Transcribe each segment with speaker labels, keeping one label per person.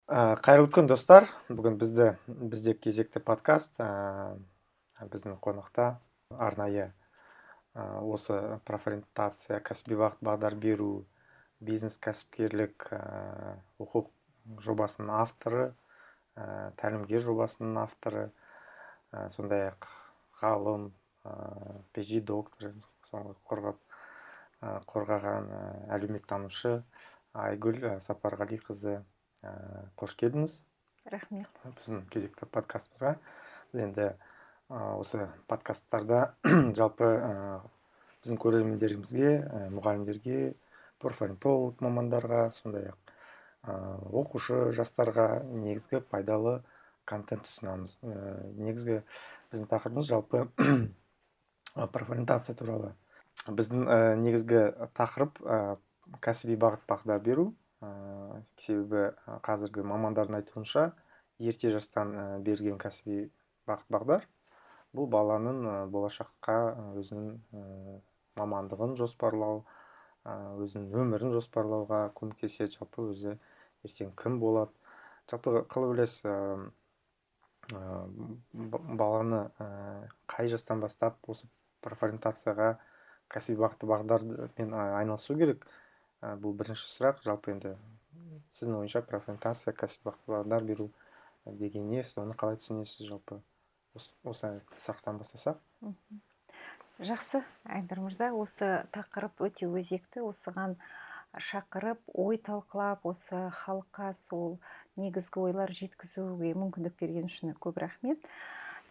Speaker 1: Қайырлы күн, достар! Бүгін бізде кезекті подкаст. Біздің қонақта арнайы осы профориентация, кәсіби бағыт бағдар беру, бизнес кәсіпкерлік оқу жобасының авторы, тәлімгер жобасының авторы, сондай ақ ғалым, PhD докторы, соңғы қорғаған әлеуметтанушы Айгүл Сапарғалиқызы. Қош келдіңіз!
Speaker 2: Рахмет!
Speaker 1: Біздің кезекті подкастымызға. Біз енді осы подкасттарда жалпы біздің көрермендерімізге, мұғалімдерге, профориентолог мамандарға, сондай ақ оқушы жастарға негізгі пайдалы контент ұсынамыз. Негізгі біздің тақырыбымыз жалпы профориентация туралы. Біздің негізгі тақырып кәсіби бағыт бағдар беру. Себебі қазіргі мамандардың айтуынша, ерте жастан берілген кәсіби бағыт бағдар бұл баланың болашаққа өзінің мамандығын жоспарлау, өзінің өмірін жоспарлауға көмектеседі, жалпы өзі ертең кім болады. Жалпы қалай ойлайсыз, баланы қай жастан бастап осы профориентацияға, кәсіби бағыт бағдармен айналысу керек? Бұл бірінші сұрақ. Жалпы енді сіздің ойыңызша, профориентация, кәсіби бағыт бағдар беру деген не, сіз оны қалай түсінесіз? Жалпы осы сұрақтан бастасақ.
Speaker 2: Жақсы, Айдар мырза, осы тақырып өте өзекті. Осыған шақырып, ой талқылап, осы халыққа сол негізгі ойлар жеткізуге мүмкіндік берген үшін көп рахмет.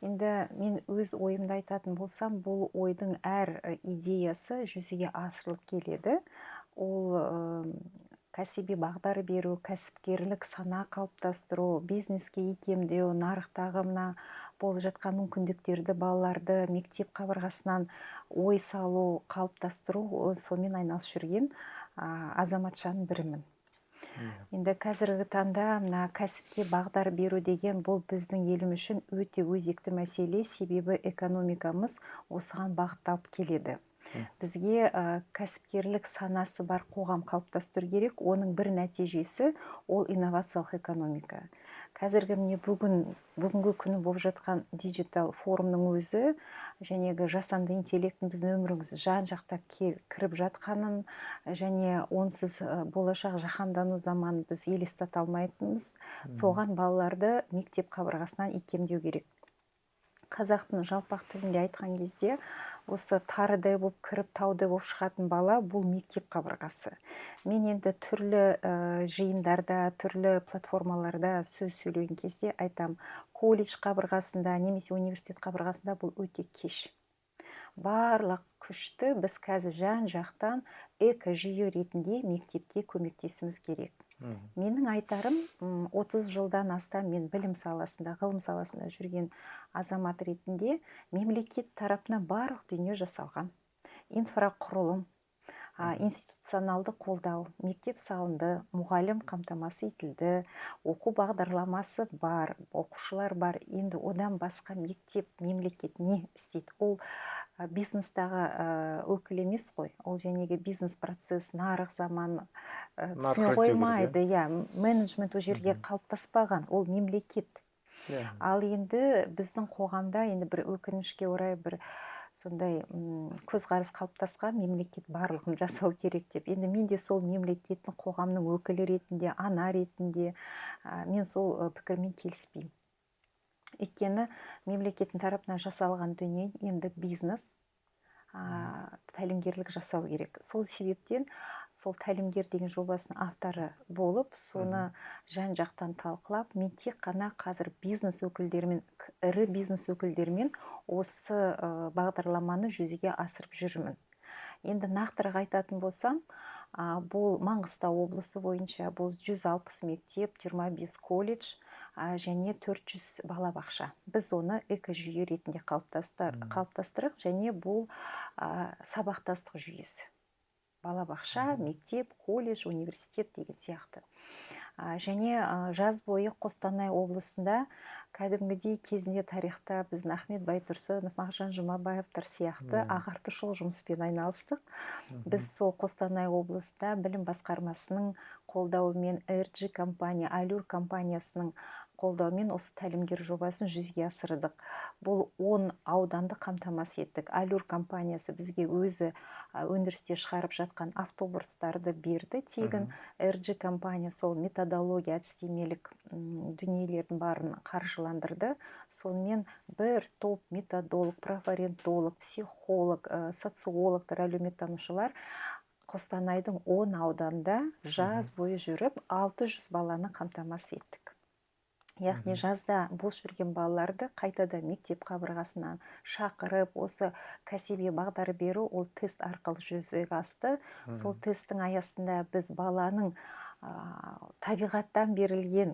Speaker 2: Енді мен өз ойымды айтатын болсам, бұл ойдың әр идеясы жүзеге асырылып келеді. Ол кәсіби бағдар беру, кәсіпкерлік сана қалыптастыру, бизнеске икемдеу, нарықтағы мына болып жатқан мүмкіндіктерді балаларды мектеп қабырғасынан ой салу, қалыптастыру, сонымен айналысып жүрген азаматшаның бірімін. Енді қазіргі таңда мына кәсіпке бағдар беру деген бұл біздің еліміз үшін өте өзекті мәселе, себебі экономикамыз осыған бағытталып келеді. Бізге кәсіпкерлік санасы бар қоғам қалыптастыру керек. Оның бір нәтижесі ол инновациялық экономика. Қазіргі міне бүгінгі күні болып жатқан диджитал форумның өзі жәнегі жасанды интеллекттің біздің өмірімізге жан жақта кіріп жатқанын және онсыз болашақ жаһандану заманын біз елестете алмайтынбыз. Соған балаларды мектеп қабырғасынан икемдеу керек. Қазақтың жалпақ тілінде айтқан кезде, осы тарыдай болып кіріп, таудай болып шығатын бала бұл мектеп қабырғасы. Мен енді түрлі жиындарда, түрлі платформаларда сөз сөйлеген кезде айтам, колледж қабырғасында немесе университет қабырғасында бұл өте кеш. Барлық күшті біз қазір жан жақтан экожүйе ретінде мектепке көмектесуіміз керек. Менің айтарым, 30 жылдан астам мен білім саласында, ғылым саласында жүрген азамат ретінде, мемлекет тарапынан барлық дүние жасалған. Инфрақұрылым, институционалды қолдау, мектеп салынды, мұғалім қамтамасыз етілді, оқу бағдарламасы бар, оқушылар бар. Енді одан басқа мектеп, мемлекет не істейді? Ол бизнестағы өкіл емес қой. Ол жәнегі бизнес процесс, нарық заман
Speaker 1: Нарық
Speaker 2: түсіне
Speaker 1: реттеу керек,
Speaker 2: қоймайды.
Speaker 1: Иә?
Speaker 2: Иә, менеджмент ол жерге қалыптаспаған, ол мемлекет. Ал енді біздің қоғамда енді бір өкінішке орай бір сондай көзқарас қалыптасқан, мемлекет барлығын жасау керек деп. Енді мен де сол мемлекеттің, қоғамның өкілі ретінде, ана ретінде, мен сол пікірмен келіспеймін. Өйткені мемлекеттің тарапынан жасалған дүние енді бизнес, тәлімгерлік жасау керек. Сол себептен сол тәлімгер деген жобасының авторы болып, соны жан жақтан талқылап, мен тек қана қазір бизнес өкілдерімен, ірі бизнес өкілдерімен осы бағдарламаны жүзеге асырып жүрмін. Енді нақтырақ айтатын болсам, бұл Маңғыстау облысы бойынша бұл 160 мектеп, 25 колледж, және 400 балабақша. Біз оны экожүйе ретінде қалыптастырдық және бұл сабақтастық жүйесі. Балабақша, мектеп, колледж, университет деген сияқты. Және жаз бойы Қостанай облысында кәдімгідей кезінде тарихта біздің Ахмет Байтұрсынов, Мағжан Жұмабаевтар сияқты ағартушылық жұмыспен айналыстық. Біз сол Қостанай облысында білім басқармасының қолдауымен RG компания, Алюр компаниясының қолдауымен осы тәлімгер жобасын жүзеге асырдық. Бұл 10 ауданды қамтамасыз еттік. Алюр компаниясы бізге өзі өндірісте шығарып жатқан автобустарды берді тегін. RG компания сол методология, әдістемелік дүниелердің барын қаржыландырды. Сонымен бір топ методолог, профориентолог, психолог, социологтар, әлеуметтанушылар Қостанайдың 10 ауданында жаз бойы жүріп 600 баланы қамтамасыз еттік. Яғни жазда бос жүрген балаларды қайтадан мектеп қабырғасынан шақырып, осы кәсіби бағдар беру ол тест арқылы жүзеге асты. Сол тесттің аясында біз баланың табиғаттан берілген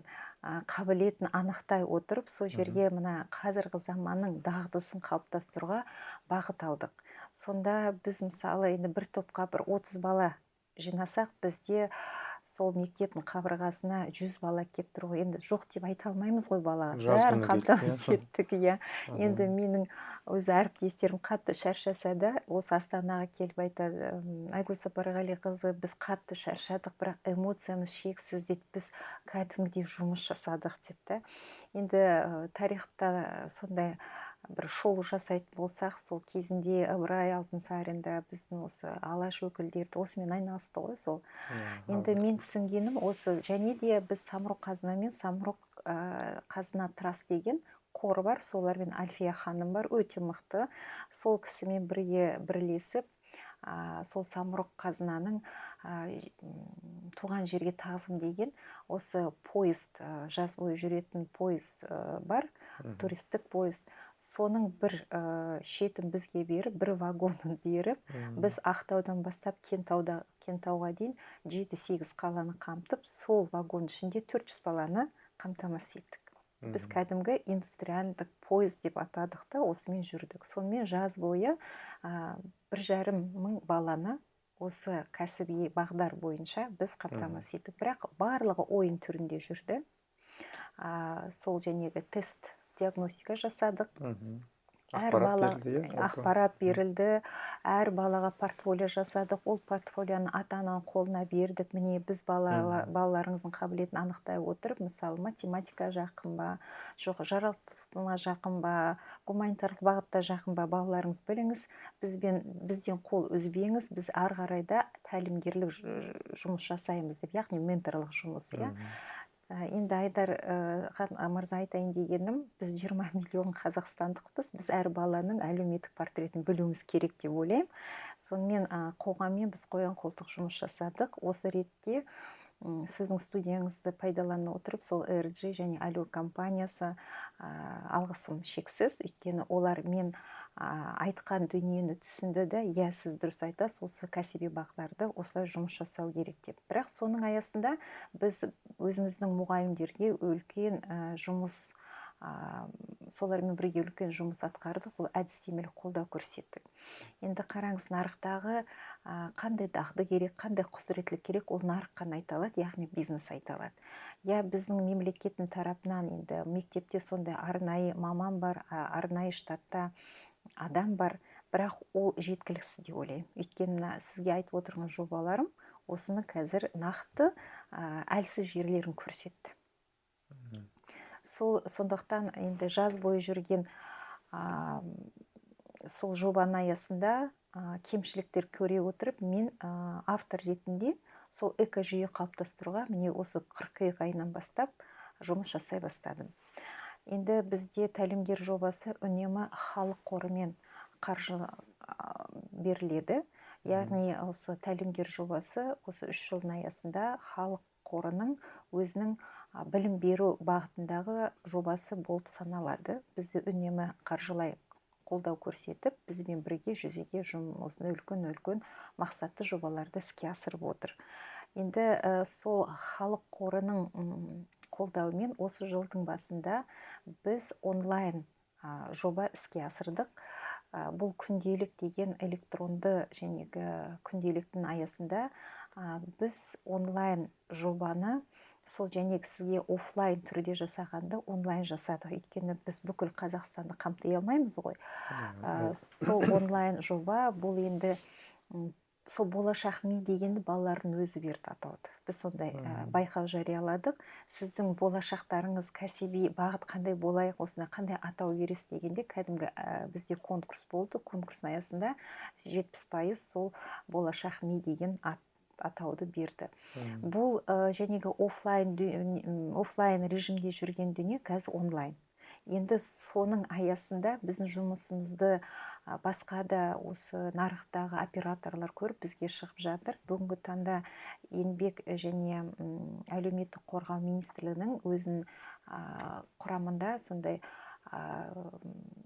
Speaker 2: қабілетін анықтай отырып, сол жерге мына қазіргі заманның дағдысын қалыптастыруға бағыт алдық. Сонда біз мысалы енді бір топқа бір 30 бала жинасақ, бізде сол мектептің қабырғасына 100 бала келіп тұр ғой. Енді жоқ деп айта алмаймыз ғой балаға.
Speaker 1: Жаз
Speaker 2: Бәрін
Speaker 1: күні келді,
Speaker 2: қамтамасыз
Speaker 1: иә.
Speaker 2: еттік, иә. Енді менің өз әріптестерім қатты шаршаса да, осы Астанаға келіп айтады, Айгүл Сапарғалиқызы, біз қатты шаршадық, бірақ эмоциямыз шексіз дейді, біз кәдімгідей жұмыс жасадық деп та. Енді тарихта сондай бір шолу жасайтын болсақ, сол кезінде Ыбырай Алтынсаринда біздің осы Алаш өкілдері осымен айналысты ғой сол. Енді мен түсінгенім осы, және де біз Самұрық Қазына мен Самұрық Қазына Траст деген қор бар, солармен Альфия ханым бар, өте мықты. Сол кісімен бірге бірлесіп, сол Самұрық Қазынаның, туған жерге тағзым деген осы поезд, жаз бойы жүретін поезд, бар, туристік поезд. Соның бір шетін бізге беріп, бір вагонын беріп, біз Ақтаудан бастап Кентауға дейін 7-8 қаланы қамтып, сол вагон ішінде 400 баланы қамтамасыз еттік. Біз кәдімгі индустриальдық поезд деп атадық та, осымен жүрдік. Сонымен жаз бойы, 1,5 мың баланы осы кәсіби бағдар бойынша біз қамтамасыз еттік. Бірақ барлығы ойын түрінде жүрді. Сол жәнегі тест диагностика жасадық. Әр
Speaker 1: Ақпарат
Speaker 2: бала
Speaker 1: берілді, иә, жалпы?
Speaker 2: Ақпарат берілді, әр балаға портфолио жасадық, ол портфолионы ата-ананың қолына бердік. Міне, біз балаларыңыздың қабілетін анықтай отырып, мысалы, математика жақын ба, жоқ, жаратылыстануға жақын ба, гуманитарлық бағытта жақын ба, балаларыңыз біліңіз, бізден қол үзбеңіз, біз ары қарай да тәлімгерлік жұмыс жасаймыз деп, яғни менторлық жұмыс, иә. Енді Айдар мырза, айтайын дегенім, біз 20 миллион қазақстандықпыз, біз әр баланың әлеуметтік портретін білуіміз керек деп ойлаймын. Сонымен, қоғаммен біз қоян қолтық жұмыс жасадық. Осы ретте, сіздің студияңызды пайдалана отырып, сол RG және Алюр компаниясы, алғысым шексіз, өйткені олар мен айтқан дүниені түсінді де, иә, сіз дұрыс айтасыз, осы кәсіби бағдарды осылай жұмыс жасау керек деп. Бірақ соның аясында біз өзіміздің мұғалімдерге үлкен жұмыс, солармен бірге үлкен жұмыс атқардық, ол әдістемелік қолдау көрсеттік. Енді қараңыз, нарықтағы, қандай дағды керек, қандай құзыреттілік керек, ол нарық қана айта алады, яғни бизнес айта алады. Я біздің мемлекеттің тарапынан енді мектепте сондай арнайы маман бар, арнайы штатта адам бар, бірақ ол жеткіліксіз деп ойлаймын. Өйткені мына сізге айтып отырған жобаларым осыны қазір нақты, әлсіз жерлерін көрсетті. Сондықтан енді жаз бойы жүрген, сол жобаның аясында, кемшіліктер көре отырып, мен, автор ретінде сол экожүйе қалыптастыруға міне осы қыркүйек айынан бастап жұмыс жасай бастадым. Енді бізде тәлімгер жобасы үнемі халық қорымен қаржы беріледі. Яғни осы тәлімгер жобасы осы 3 жылдың аясында халық қорының өзінің, білім беру бағытындағы жобасы болып саналады. Бізді үнемі қаржылай қолдау көрсетіп, бізбен бірге жүзеге осындай үлкен-үлкен мақсатты жобаларды іске асырып отыр. Енді, сол халық қорының, қолдауымен осы жылдың басында біз онлайн, жоба іске асырдық. Бұл күнделік деген электронды жәнегі күнделіктің аясында, біз онлайн жобаны Сол және сізге офлайн түрде жасағанды онлайн жасадық, өйткені біз бүкіл Қазақстанды қамти алмаймыз ғой. Сол онлайн жоба бұл енді сол болашақ ми дегенді балалардың өзі берді атауды. Біз сондай байқау жарияладық. Сіздің болашақтарыңыз кәсіби бағыт қандай болайық, осына қандай атау бересіз дегенде кәдімгі бізде конкурс болды. Конкурстың аясында 70% сол болашақ ми деген атауды берді. Бұл жәнегі офлайн режимде жүрген дүние қазір онлайн. Енді соның аясында біздің жұмысымызды басқа да осы нарықтағы операторлар көріп бізге шығып жатыр. Бүгінгі таңда Еңбек және әлеуметтік қорғау министрлігінің өзінің құрамында сондай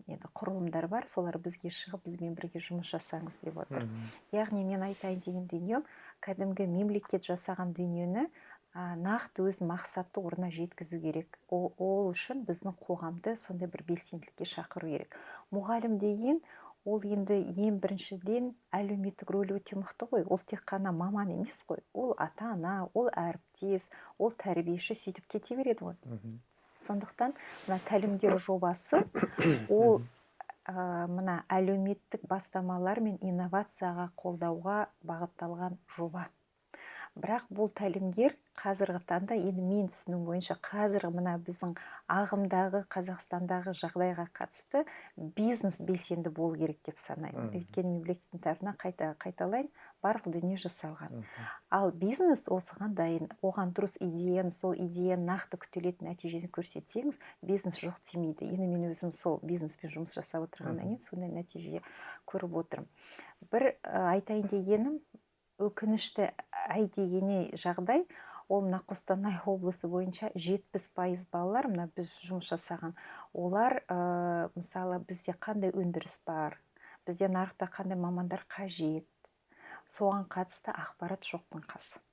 Speaker 2: енді құрылымдар бар, солар бізге шығып бізбен бірге жұмыс жасаңыз деп отыр. Яғни мен айтайын деген дүнием, кәдімгі мемлекет жасаған дүниені нақты өз мақсатты орнына жеткізу керек. Ол үшін біздің қоғамды сондай бір белсенділікке шақыру керек. Мұғалім деген ол енді ең біріншіден әлеуметтік рөлі өте мықты ғой. Ол тек қана маман емес қой. Ол ата-ана, ол әріптес, ол тәрбиеші, сөйтіп кете береді ғой. Сондықтан мына тәлімгер жобасы ол мына әлеуметтік бастамалар мен инновацияға қолдауға бағытталған жоба. Бірақ бұл тәлімгер қазіргі таңда, енді мен түсінуім бойынша, қазіргі мына біздің ағымдағы Қазақстандағы жағдайға қатысты бизнес белсенді болу керек деп санаймын. Өйткені мемлекеттің тарапынан қайталайын, барлық дүние жасалған. Ал бизнес осыған дайын, оған дұрыс идеяны, сол идеяны нақты күтілетін нәтижесін көрсетсеңіз, бизнес жоқ демейді. Енді мен өзім сол бизнеспен жұмыс жасап отырғаннан кейін сондай нәтиже көріп отырмын. Бір айтайын дегенім, өкінішті әй дегене жағдай, ол мына Қостанай облысы бойынша 70% балалар, мына біз жұмыс жасаған, олар, мысалы, бізде қандай өндіріс бар, бізде нарықта қандай мамандар қажет, соған қатысты ақпарат жоқтың қасы.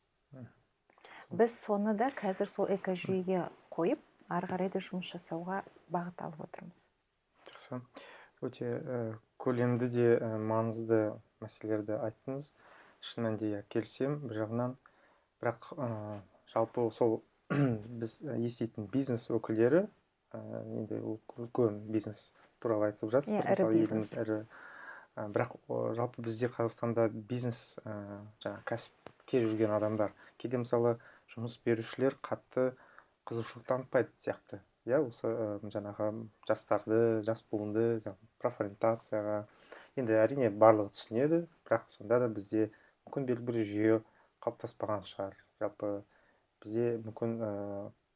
Speaker 2: Біз соны да қазір сол экожүйеге қойып, ары қарай да жұмыс жасауға бағыт алып отырмыз.
Speaker 1: Жақсы. Өте көлемді де маңызды мәселелерді айттыңыз. Шын мәнінде иә, келісемін бір жағынан. Бірақ жалпы сол біз еститін бизнес өкілдері, енді ол үлкен бизнес туралы айтып жатсыздар,
Speaker 2: Иә, ірі
Speaker 1: мысалы,
Speaker 2: бизнес.
Speaker 1: еліміз ірі. Бірақ жалпы бізде Қазақстанда бизнес, жаңағы кәсіпке жүрген адамдар, кейде мысалы жұмыс берушілер қатты қызығушылық танытпайды сияқты. Иә, осы жаңағы жастарды, жас буынды, жаңағы профориентацияға. Енді әрине барлығы түсінеді, бірақ сонда да бізде мүмкін белгілі бір жүйе қалыптаспаған шығар. Жалпы бізде мүмкін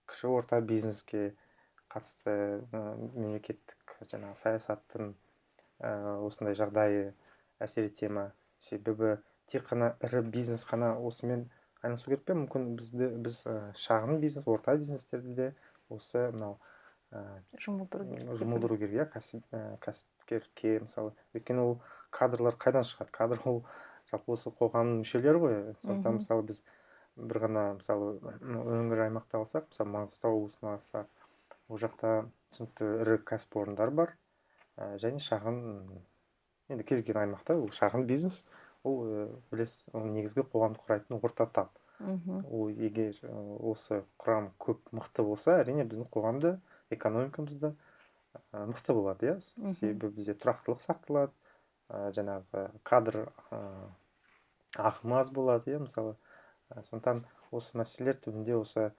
Speaker 1: кіші орта бизнеске қатысты мемлекеттік жаңағы саясаттың осындай жағдайы әсер ете ме? Себебі тек қана ірі бизнес қана осымен айналысу керек пе? Мүмкін біз шағын бизнес, орта бизнестерді де осы мынау
Speaker 2: Жұмылдыру керек.
Speaker 1: Жұмылдыру керек, иә, кәсіпкерге мысалы. Өйткені ол кадрлар қайдан шығады? Кадр ол жалпы осы қоғамның мүшелері ғой. Сондықтан мысалы біз бір ғана мысалы өңір аймақты алсақ, мысалы Маңғыстау облысын алсақ, ол жақта түсінікті ірі кәсіпорындар бар, және шағын, енді кез келген аймақта ол шағын бизнес, ол, білесіз, ол негізгі қоғамды құрайтын орта тап. Ол егер осы құрам көп мықты болса, әрине біздің қоғамда, экономикамызда, мықты болады, иә? Себебі бізде тұрақтылық сақталады, жаңағы кадр, ағымы аз болады, иә, мысалы. Сондықтан осы мәселелер түбінде осы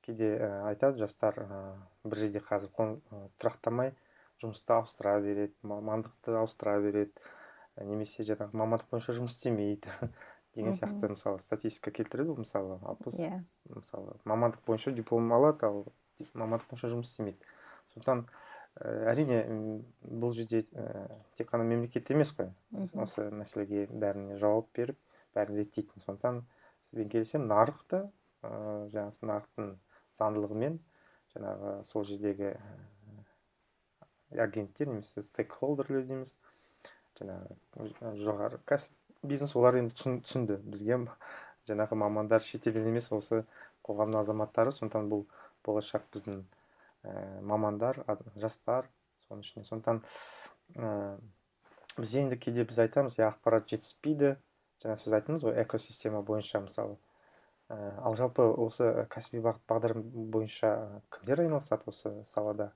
Speaker 1: кейде, айтады жастар, бір жерде қазір тұрақтамай жұмысты ауыстыра береді, мамандықты ауыстыра береді, немесе жаңағы мамандық бойынша жұмыс істемейді деген сияқты, мысалы, статистика келтіреді ғой, мысалы, 60, мысалы, мамандық бойынша диплом алады, ал мамандық бойынша жұмыс істемейді. Сондықтан, әрине, бұл жерде, тек қана мемлекет емес қой, осы мәселеге бәріне жауап беріп, бәрін реттейтін. Сондықтан сізбен келісемін, нарықта, жаңағы нарықтың заңдылығымен жаңағы сол жердегі, агенттер немесе стейкхолдерлер дейміз, жаңағы жоғары кәсіп бизнес, олар енді түсінді. Бізге жаңағы мамандар шетелден емес, осы қоғамның азаматтары. Сондықтан бұл болашақ біздің, мамандар, жастар, соның ішінде. Сондықтан, бізде енді кейде біз айтамыз, иә, ақпарат жетіспейді. Жаңа сіз айттыңыз ғой, экосистема бойынша, мысалы, Ал жалпы осы кәсіби бағыт бағдар бойынша кімдер айналысады осы салада?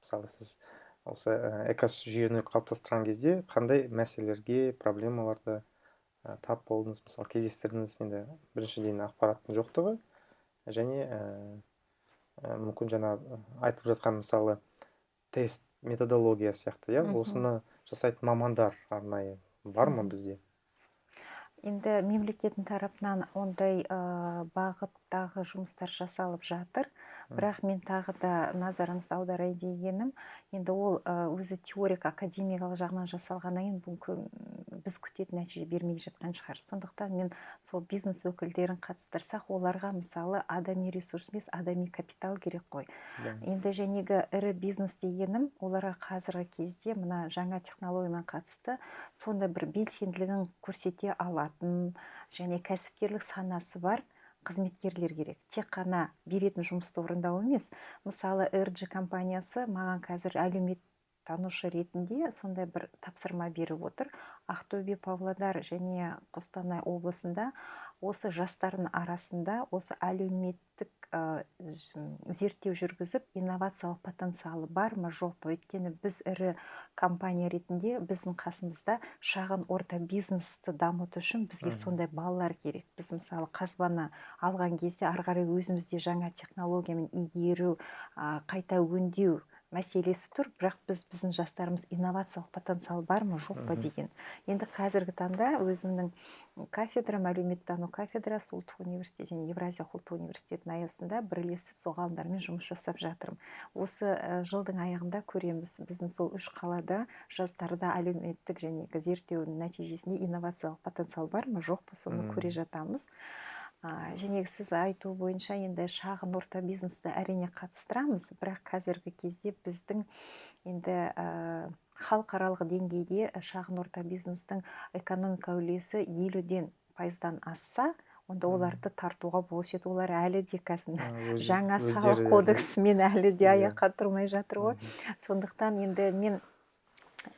Speaker 1: Мысалы, сіз осы ЭКАС жүйені қалыптастырған кезде қандай мәселелерге, проблемаларды тап болдыңыз, мысалы, кездестірдіңіз? Енді біріншіден ақпараттың жоқтығы және мүмкін жаңа айтып жатқан, мысалы, тест методология сияқты, иә, осыны жасайтын мамандар арнайы бар ма бізде?
Speaker 2: Енді мемлекеттің тарапынан ондай бағыттағы жұмыстар жасалып жатыр. Бірақ мен тағы да назарыңызды аударайын дегенім, енді ол өзі теорик академиялық жағынан жасалғаннан кейін мүмкін біз күтетін нәтиже бермей жатқан шығар. Сондықтан мен сол бизнес өкілдерін қатыстырсақ, оларға мысалы адами ресурс емес, адами капитал керек қой. Енді жәнегі ірі бизнес дегенім, оларға қазіргі кезде мына жаңа технологиямен қатысты сондай бір белсенділігін көрсете алатын және кәсіпкерлік санасы бар қызметкерлер керек. Тек қана беретін жұмысты орындау емес. Мысалы, RG компаниясы маған қазір әлеуметтанушы ретінде сондай бір тапсырма беріп отыр. Ақтөбе, Павлодар және Қостанай облысында осы жастардың арасында осы әлеуметтік зерттеу жүргізіп, инновациялық потенциалы бар ма, жоқ па? Өйткені біз ірі компания ретінде біздің қасымызда шағын орта бизнесті дамыту үшін бізге сондай балалар керек. Біз мысалы қазбаны алған кезде ары қарай өзімізде жаңа технологиямен игеру, қайта өңдеу мәселесі тұр, бірақ біздің жастарымыз инновациялық потенциал бар ма, жоқ па деген. Енді қазіргі таңда өзімнің кафедрам, әлеуметтану кафедрасы ұлттық университет және Евразия ұлттық университетінің аясында бірлесіп сол ғалымдармен жұмыс жасап жатырмын. Осы жылдың аяғында көреміз, біздің сол үш қалада жастарда әлеуметтік және зерттеудің нәтижесінде инновациялық потенциал бар ма, жоқ па, соны көре жатамыз. Және сіз айту бойынша енді шағын орта бизнесті әрине қатыстырамыз, бірақ қазіргі кезде біздің енді халықаралық деңгейде шағын орта бизнестің экономика үлесі 50% асса, онда оларды тартуға болушы еді. Олар әлі де қазір жаңа салық кодексімен әлі де аяққа тұрмай жатыр ғой. Сондықтан енді мен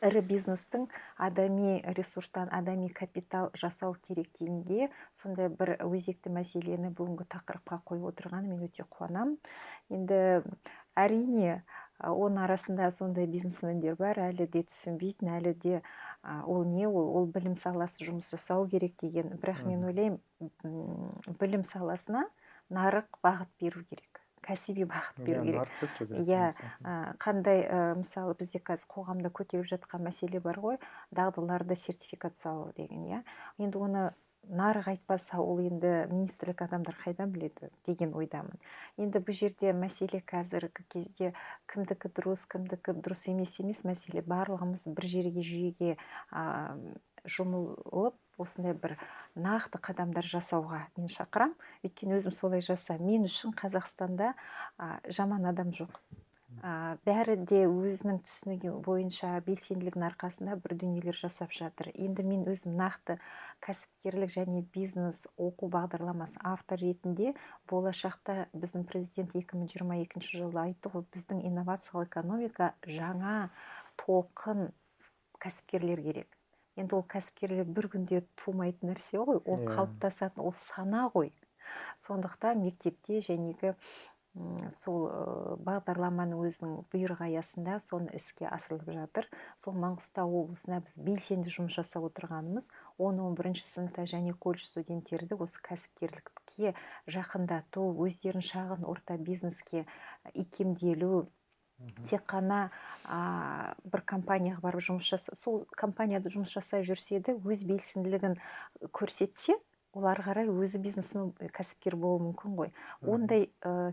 Speaker 2: ірі бизнестің адами ресурстан адами капитал жасау керек дегенге сондай бір өзекті мәселені бүгінгі тақырыпқа қойып отырғаны мен өте қуанамын. Енді әрине оның арасында сондай бизнесмендер бар, әлі де түсінбейтін, әлі де ол не, ол білім саласы жұмыс жасау керек деген. Бірақ мен ойлаймын, білім саласына нарық бағыт беру керек, кәсіби бағыт беру керек. Иә, қандай, мысалы, бізде қазір қоғамда көтеріліп жатқан мәселе бар ғой, дағдыларды сертификациялау деген, иә. Енді оны нарық айтпаса, ол енді министрлік адамдар қайдан біледі деген ойдамын. Енді бұл жерде мәселе қазіргі кезде кімдікі дұрыс, кімдікі дұрыс емес мәселе. Барлығымыз бір жерге, жүйеге жұмылып, осындай бір нақты қадамдар жасауға мен шақырам. Өйткені өзім солай жасаймын. Мен үшін Қазақстанда жаман адам жоқ. Бәрі де өзінің түсінігі бойынша белсенділігінің арқасында бір дүниелер жасап жатыр. Енді мен өзім нақты кәсіпкерлік және бизнес оқу бағдарламасы автор ретінде болашақта біздің президент 2022 жылы айтты ғой, біздің инновациялық экономика жаңа толқын кәсіпкерлер керек. Енді ол кәсіпкерлер бір күнде тумайтын нәрсе ғой, ол қалыптасатын, ол сана ғой. Сондықтан мектепте жәнегі сол бағдарламаның өзінің бұйрығы аясында соны іске асырылып жатыр. Сол Маңғыстау облысына біз белсенді жұмыс жасап отырғанымыз 10-11 сыныпта және колледж студенттерді осы кәсіпкерлікке жақындату, өздерін шағын орта бизнеске икемделу, тек қана бір компанияға барып жұмыс жаса, сол компанияда жұмыс жасай жүрсе де өз белсенділігін көрсетсе, олар қарай өзі бизнесмен, кәсіпкер болуы мүмкін ғой. Ондай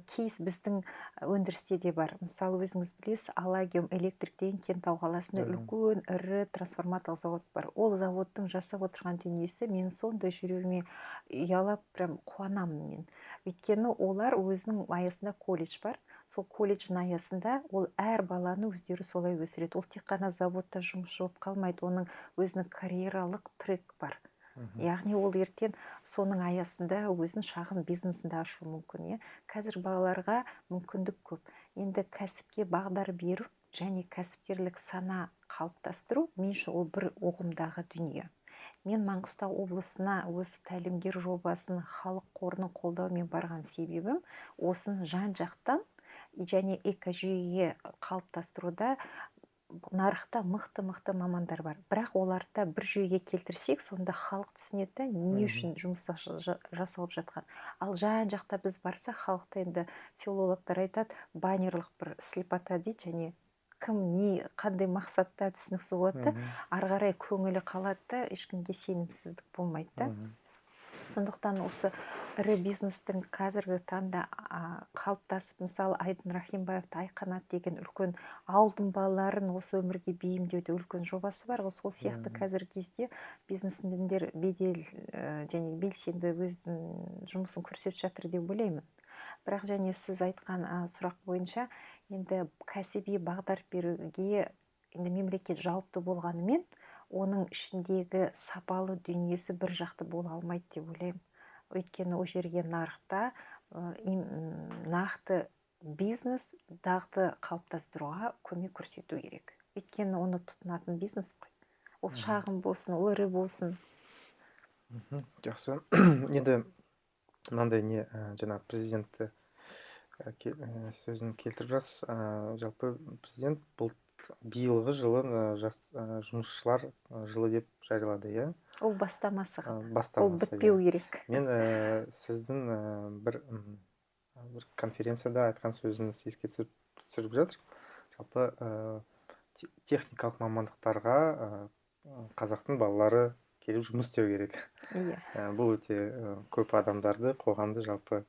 Speaker 2: кейс біздің өндірісте де бар. Мысалы, өзіңіз білесіз, Алагиум Электрик деген Кентау қаласында үлкен ірі трансформаторлық завод бар. Ол заводтың жасап отырған дүниесі менің сондай жүрегіме ұялап, прям қуанамын мен. Өйткені олар өзінің аясында колледж бар. Сол колледждің аясында ол әр баланы өздері солай өсіреді. Ол тек қана заводта жұмысшы болып қалмайды, оның өзінің карьералық трек бар. Яғни ол ертең соның аясында өзінің шағын бизнесін де ашуы мүмкін. Иә? Қазір балаларға мүмкіндік көп. Енді кәсіпке бағдар беру және кәсіпкерлік сана қалыптастыру, мен үшін ол бір ұғымдағы дүние. Мен Маңғыстау облысына осы тәлімгер жобасын халық қорының қолдауымен барған себебім осыны жан-жақтан және экожүйеге қалыптастыруда нарықта мықты-мықты мамандар бар. Бірақ оларды бір жүйеге келтірсек, сонда халық түсінеді, не үшін жұмыс жасалып жатқан. Ал жан-жақта біз барсақ, халықта енді филологтар айтады, баннерлық бір слепота дейді, және кім не қандай мақсатта түсініксіз болады да, ары қарай көңілі қалады да, ешкімге сенімсіздік болмайды да. Сондықтан осы ірі бизнестің қазіргі таңда қалыптасып, мысалы, Айдын Рахимбаевты Айқанат деген үлкен ауылдың балаларын осы өмірге бейімдеуде үлкен жобасы бар ғой. Сол сияқты қазіргі кезде бизнесмендер бедел және белсенді өзінің жұмысын көрсетіп жатыр деп ойлаймын. Бірақ және сіз айтқан сұрақ бойынша енді кәсіби бағдар беруге енді мемлекет жауапты болғанымен, оның ішіндегі сапалы дүниесі бір жақты бола алмайды деп ойлаймын. Өйткені ол жерге нарықта нақты бизнес дағды қалыптастыруға көмек көрсету керек. Өйткені оны тұтынатын бизнес қой. Ол шағын болсын, ол ірі болсын.
Speaker 1: Жақсы. Енді мынандай не, жаңа президентті сөзін келтіріп жатсыз. Жалпы президент бұл биылғы жылы жас жұмысшылар жылы деп жариялады, иә?
Speaker 2: Ол бастамасы ғана.
Speaker 1: Бастамасы,
Speaker 2: ол бітпеу
Speaker 1: иә.
Speaker 2: Керек.
Speaker 1: Мен сіздің бір конференцияда айтқан сөзіңіз еске түсіріп жатыр. Жалпы техникалық мамандықтарға қазақтың балалары келіп жұмыс істеу керек.
Speaker 2: Иә.
Speaker 1: Бұл өте көп адамдарды, қоғамды жалпы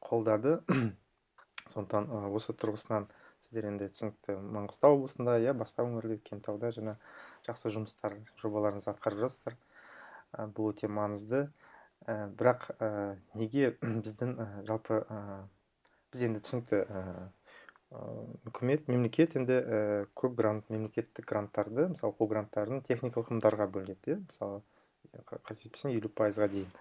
Speaker 1: қолдады. Сондықтан осы тұрғысынан сіздер енді түсінікті Маңғыстау облысында, иә, басқа өңірлерде, Кентауда жаңа жақсы жұмыстар, жобаларыңызды атқарып жатсыздар. Бұл өте маңызды. Бірақ неге біздің жалпы біз енді түсінікті үкімет, мемлекет енді көп грант, мемлекеттік гранттарды, мысалы, оқу гранттарын техникалық ғылымдарға бөледі, иә, мысалы, қателеспесем, 50%-ға дейін.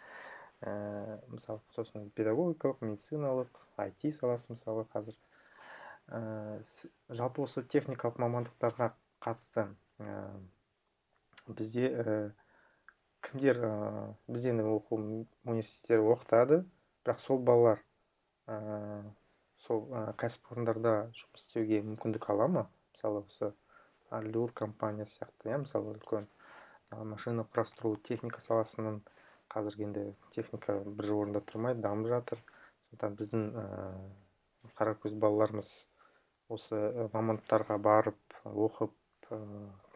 Speaker 1: Мысалы, сосын педагогикалық, медициналық, IT саласы, мысалы, қазір. Жалпы осы техникалық мамандықтарға қатысты бізде кімдер, бізде енді оқу университеттері оқытады, бірақ сол балалар сол кәсіпорындарда жұмыс істеуге мүмкіндік ала ма? Мысалы, осы Allure компаниясы сияқты, иә, мысалы, үлкен машина құрастыру техника саласының қазіргі енді техника бір орында тұрмай дамып жатыр. Сондықтан біздің қаракөз балаларымыз осы мамандықтарға барып оқып,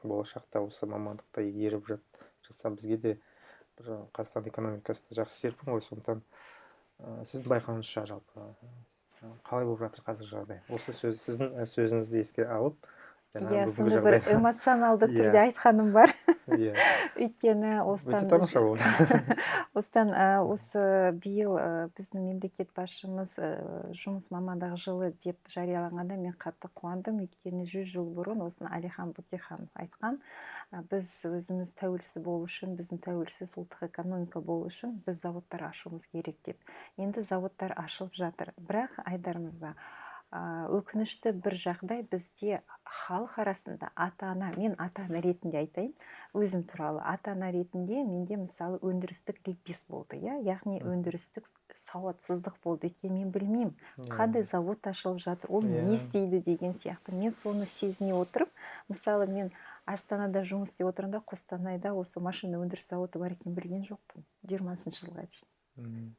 Speaker 1: болашақта осы мамандықты игеріп жатса, бізге де бір Қазақстан экономикасында жақсы серпін ғой. Сондықтан сіздің байқауыңызша жалпы қалай болып жатыр қазір жағдай? Осы сөз, сіздің сөзіңізді еске алып,
Speaker 2: иә, сондай бір эмоционалды түрде айтқаным бар. Өйткені
Speaker 1: осыдан өте тамаша болды.
Speaker 2: Осыдан осы биыл біздің мемлекет басшымыз жұмыс мамандығы жылы деп жарияланғанда мен қатты қуандым. Өйткені 100 жыл бұрын осыны Әлихан Бөкейханов айтқан. Біз өзіміз тәуелсіз болу үшін, біздің тәуелсіз ұлттық экономика болу үшін біз заводтар ашуымыз керек деп. Енді заводтар ашылып жатыр. Бірақ Айдар мырза, өкінішті бір жағдай, бізде халық арасында ата-ана, мен ата-ана ретінде айтайын, өзім туралы, ата-ана ретінде менде мысалы өндірістік ликбез болды, иә, яғни өндірістік сауатсыздық болды. Өйткені мен білмеймін, қандай завод ашылып жатыр, ол не істейді деген сияқты. Мен соны сезіне отырып, мысалы, мен Астанада жұмыс істеп отырғанда Қостанайда осы машина өндіріс зауыты бар екенін білген жоқпын 20-шы жылға дейін.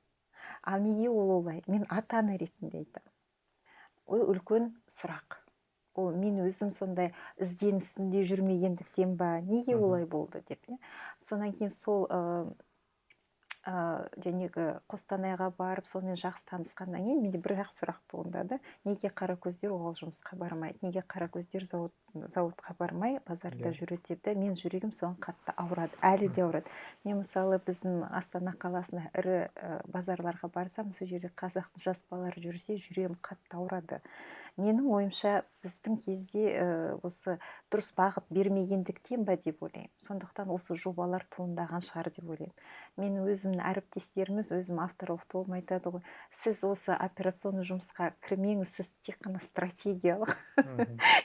Speaker 2: Ал неге ол олай? Мен ата-ана ретінде айтамын. Ол үлкен сұрақ. Ол мен өзім сондай ізденіс үстінде жүрмегендіктен ба, неге олай болды деп. Содан кейін сол жәнегі Қостанайға барып, сонымен жақсы танысқаннан кейін менде бір ақ сұрақ туындады. Неге қаракөздер оған жұмысқа бармайды? Неге қаракөздер зауытқа бармай, базарда жүреді деп. Мен жүрегім соған қатты ауырады, әлі де ауырады. Мен мысалы біздің Астана қаласына ірі базарларға барсам, сол жерде қазақтың жас балалары жүрсе, жүрегім қатты ауырады. Менің ойымша, біздің кезде осы дұрыс бағыт бермегендіктен ба деп ойлаймын. Сондықтан осы жобалар туындаған шығар деп ойлаймын. Мен өзімнің мына әріптестеріміз, өзім авторлық тобым айтады ғой: «Сіз осы операционный жұмысқа кірмеңіз, сіз тек қана стратегиялық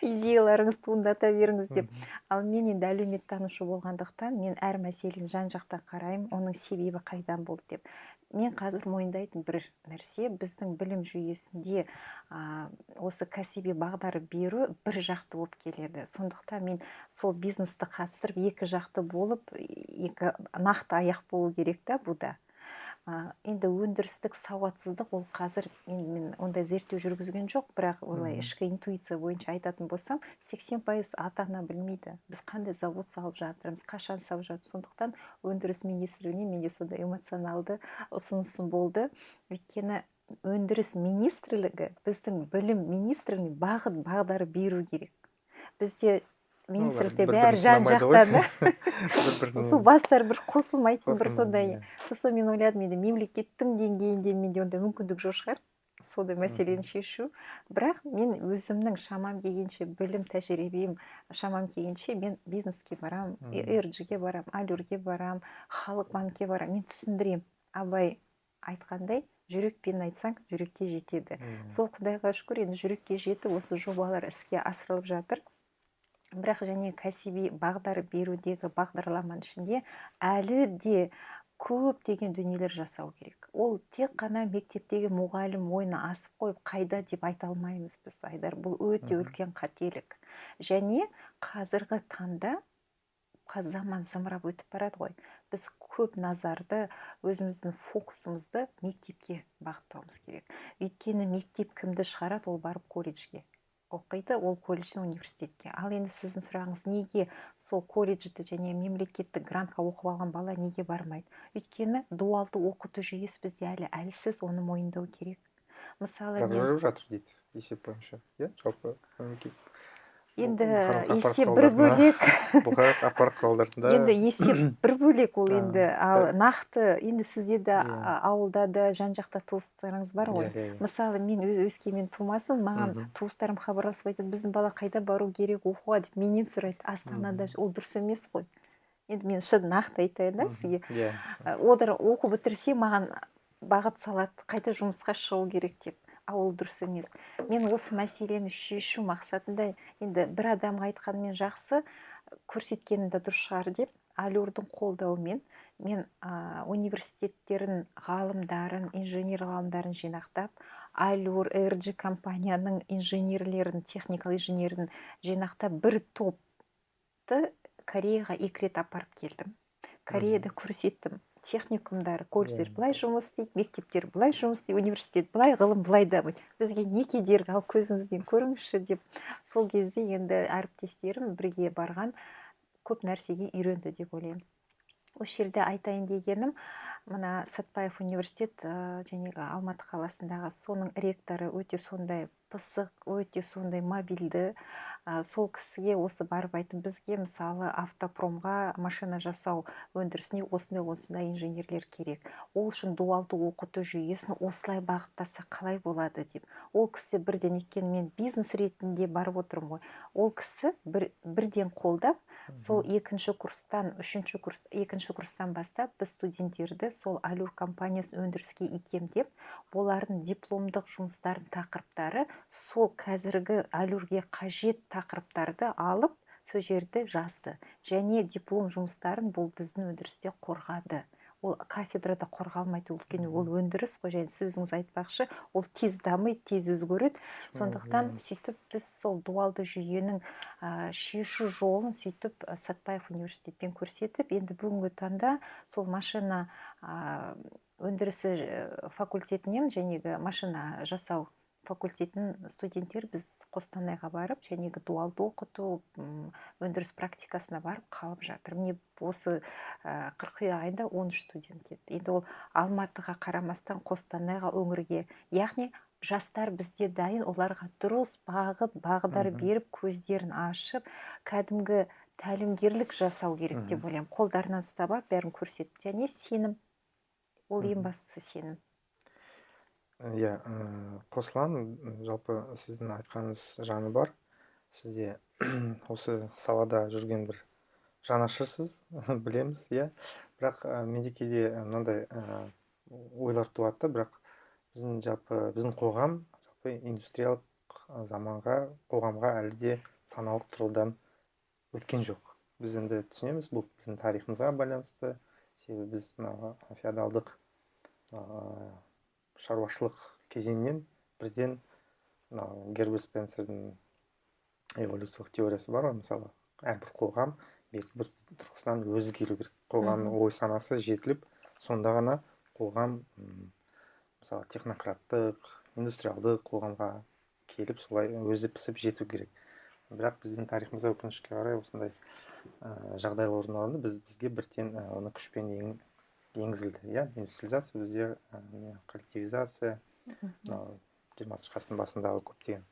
Speaker 2: идеяларыңызды туындата беріңіз», — деп. Ал мен енді әлеуметтанушы болғандықтан, мен әр мәселені жан жақтан қараймын, оның себебі қайдан болды деп. Мен қазір мойындайтын бір нәрсе: біздің білім жүйесінде осы кәсіби бағдар беру бір жақты болып келеді. Сондықтан мен сол бизнесті қатыстырып, екі жақты болып, екі нақты аяқ болу керек та бұда. Енді өндірістік сауатсыздық ол қазір мен ондай зерттеу жүргізген жоқ, бірақ олай ішкі интуиция бойынша айтатын болсам, 80% ата ана білмейді, біз қандай завод салып жатырмыз, қашан салып жатырмыз. Сондықтан өндіріс министрлігіне менде сондай эмоционалды ұсынысым болды, өйткені өндіріс министрлігі біздің білім министрлігіне бағыт бағдар беру керек. Бізде министрлікте бәрі жан жақтан да, сол бастар бір қосылмайтын бір сондай. Сосын мен ойладым, енді мемлекеттің деңгейінде менде ондай мүмкіндік жоқ шығар сондай мәселені шешу, бірақ мен өзімнің шамам келгенше, білім, тәжірибем шамам келгенше, мен бизнеске барам, РЖ-ге барам, Алюрге барам, Халық банкке барам, мен түсіндіремін. Абай айтқандай, жүрекпен айтсаң, жүрекке жетеді. Сол, құдайға шүкір, енді жүрекке жетіп, осы жобалар іске асырылып жатыр. Бірақ және кәсіби бағдар берудегі бағдарламаның ішінде әлі де көптеген дүниелер жасау керек. Ол тек қана мектептегі мұғалім мойнына асып қойып, қайда деп айта алмаймыз біз, Айдар, бұл өте үлкен қателік. Және қазіргі таңда, қазір заман зымырап өтіп барады ғой, біз көп назарды, өзіміздің фокусымызды мектепке бағыттауымыз керек. Өйткені мектеп кімді шығарады? Ол барып колледжге оқиды, ол колледжден университетке. Ал енді сіздің сұрағыңыз: неге сол колледжді және мемлекеттік грантқа оқып алған бала неге бармайды? Өйткені дуалды оқыту жүйесі бізде әлі әлсіз, оны мойындау керек. Мысалы,
Speaker 1: бірақ жүріп жатыр дейді есеп бойынша, иә, жалпы мемлекет
Speaker 2: енді
Speaker 1: бұқаралық ақпарат
Speaker 2: есеп бір
Speaker 1: құралдарына
Speaker 2: бөлек.
Speaker 1: Бұқаралық ақпарат құралдарында.
Speaker 2: Енді есеп бір бөлек ол енді, ал нақты енді сізде де, ауылда да, жан жақта туыстарыңыз бар ғой.
Speaker 1: Иә, иә, иә.
Speaker 2: Мысалы, мен өз Өскемен тумасым, маған туыстарым хабарласып айтады: «Біздің бала қайда бару керек оқуға?» — деп менен сұрайды. Астанада. Ол дұрыс емес қой. Енді мен шын нақты айтайын да сізге. Олар оқу бітірсе, маған бағыт салады, қайда жұмысқа шығу керек деп. Ал ол дұрыс емес. Мен осы мәселені шешу мақсатында, енді бір адамға айтқанмен жақсы, көрсеткенім де дұрыс шығар деп, Алюрдың қолдауымен мен университеттердің ғалымдарын, инженер ғалымдарын жинақтап, Алюр, RG компанияның инженерлерін, техникалық инженерін жинақтап, бір топты Кореяға екі рет апарып келдім. Кореяда көрсеттім: техникумдар, колледждер былай жұмыс істейді, мектептер былай жұмыс істейді, университет былай, ғылым былай дамиды, бізге не кедергі, ал көзімізден көріңізші деп. Сол кезде енді әріптестерім бірге барған көп нәрсеге үйренді деп ойлаймын. Осы жерде айтайын дегенім, мына Сәтбаев университет, жаңағы Алматы қаласындағы, соның ректоры өте сондай пысық, өте сондай мобильді. Сол кісіге осы барып айттым: бізге, мысалы, автопромға, машина жасау өндірісіне осындай осындай инженерлер керек, ол үшін дуалды оқыту жүйесін осылай бағыттаса қалай болады деп. Ол кісі бірден, өйткені мен бизнес ретінде барып отырмын ғой, ол кісі бірден қолдап, сол екінші курстан, үшінші курс, екінші курстан бастап біз студенттерді сол Алюр компаниясын өндіріске икемдеп, олардың дипломдық жұмыстардың тақырыптары сол қазіргі Алюрге қажет тақырыптарды алып, сол жерде жазды және диплом жұмыстарын бұл біздің өндірісте қорғады. Ол кафедрада қорғалмайды, өйткені ол өндіріс қой. Және сіз өзіңіз айтпақшы, ол тез дамиды, тез өзгереді. Сондықтан сөйтіп біз сол дуалды жүйенің шешу жолын сөйтіп Сәтбаев университетпен көрсетіп, енді бүгінгі таңда сол машина өндірісі факультетінен, жәнегі машина жасау факультетінің студенттері біз Қостанайға барып, жәнегі дуалды оқыту, өндіріс практикасына барып қалып жатыр. Міне, осы қыркүйек айында 13 студент кетті. Енді ол Алматыға қарамастан Қостанайға, өңірге, яғни жастар бізде дайын, оларға дұрыс бағыт бағдар беріп, көздерін ашып, кәдімгі тәлімгерлік жасау керек деп ойлаймын. Қолдарынан ұстап алып, бәрін көрсетіп, және сенім, ол ең бастысы сенім.
Speaker 1: Иә, қосыламын. Жалпы сіздің айтқаныңыз жаны бар. Сізде осы салада жүрген бір жанашырсыз, білеміз, иә. Бірақ менде кейде мынандай ойлар туады да, бірақ біздің жалпы біздің қоғам жалпы индустриялық заманға, қоғамға әлі де саналық тұрғыдан өткен жоқ. Біз енді түсінеміз, бұл біздің тарихымызға байланысты, себебі біз мына феодалдық шаруашылық кезеңінен бірден мынау Герберт Спенсердің эволюциялық теориясы бар ғой, мысалы, әрбір қоғам белгілі бір тұрғысынан өзі келу керек, қоғамның ой санасы жетіліп, сонда ғана қоғам мысалы технократтық, индустриалдық қоғамға келіп, солай өзі пісіп жету керек. Бірақ біздің тарихымызда өкінішке қарай осындай жағдайлар орын алды, бізге бірден оны күшпен енгізілді, иә, индустриализация бізде, коллективизация, мынау 20-шы ғасырдың басындағы көптеген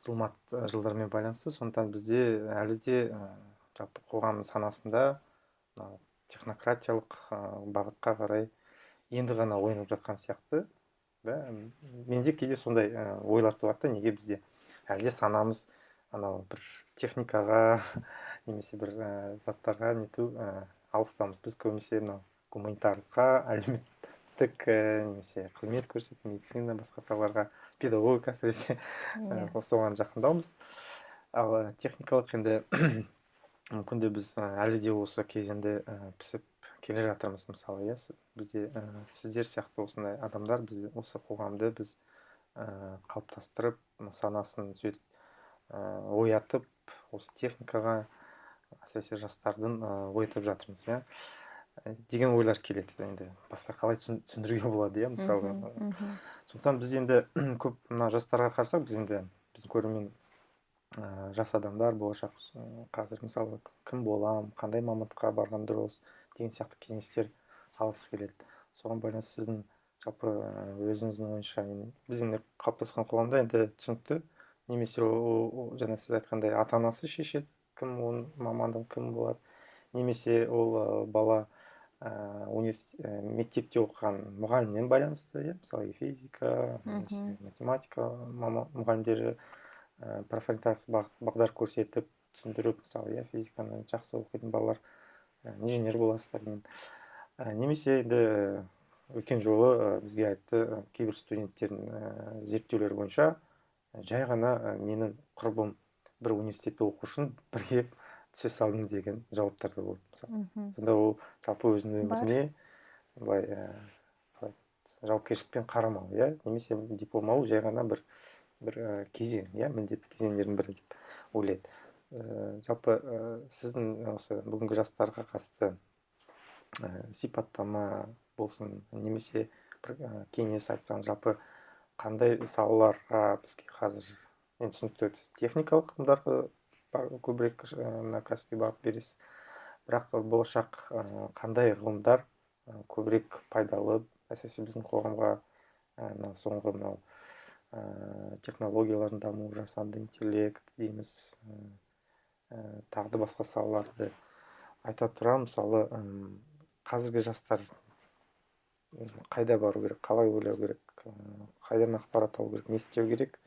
Speaker 1: зұлмат жылдармен байланысты. Сондықтан бізде әлі де жалпы қоғам санасында мынау технократиялық бағытқа қарай енді ғана оянып жатқан сияқты да. Менде кейде сондай ойлар туады да, неге бізде әлі де санамыз анау бір техникаға немесе бір заттарға нету алыстамыз. Біз көбінесе мынау гуманитарлыққа, әлеуметтік немесе қызмет көрсету, медицина, басқа салаларға, педагогика әсіресе, соған жақындаумыз. Ал техникалық енді мүмкін де біз әлі де осы кезеңде пісіп келе жатырмыз, мысалы, иә, бізде сіздер сияқты осындай адамдар, біз осы қоғамды біз қалыптастырып, санасын түзетіп, оятып, осы техникаға әсіресе жастардың оятып жатырмыз, иә, деген ойлар келеді. Енді басқа қалай түсіндіруге болады, иә, мысалы. Сондықтан біз енді көп мына жастарға қарасақ, біз енді біздің көрермен жас адамдар, болашақ, қазір мысалы кім болам, қандай мамандыққа барған дұрыс деген сияқты кеңестер алғысы келеді. Соған байланысты сіздің жалпы өзіңіздің ойыңызша, біз енді қалыптасқан қоғамда енді түсінікті, немесе жаңа сіз айтқандай ата анасы шешеді, кім оның мамандығы кім болады, немесе ол бала мектепте оқыған мұғалімнен байланысты, иә, мысалы физика немесе математика мұғалімдері профориентация бағдар көрсетіп, түсіндіріп, мысалы, иә, физиканы жақсы оқитын балалар инженер боласыздар деген. Немесе енді өткен жолы бізге айтты, кейбір студенттердің зерттеулері бойынша жай ғана менің құрбым бір университетте оқу үшін бірге түсе салдым деген жауаптар да болды, мысалы. Сонда ол жалпы өзінің өміріне былай қалай жауапкершілікпен қарамау, иә, немесе диплом алу жай ғана бір кезең, иә, міндетті кезеңдердің бірі деп ойлайды. Жалпы сіздің осы бүгінгі жастарға қатысты сипаттама болсын, немесе бір кеңес айтсаңыз, жалпы қандай салаларға бізге қазір, енді түсінікті, сіз техникалық ғылымдарға көбірек мына кәсіби бағыт бересіз, бірақ болашақ қандай ғылымдар көбірек пайдалы, әсіресе біздің қоғамға, мынау соңғы мынау технологиялардың дамуы, жасанды интеллект дейміз, тағы да басқа салаларды айта тұра, мысалы, қазіргі жастар қайда бару керек, қалай ойлау керек, қайдан ақпарат алу керек, не істеу керек?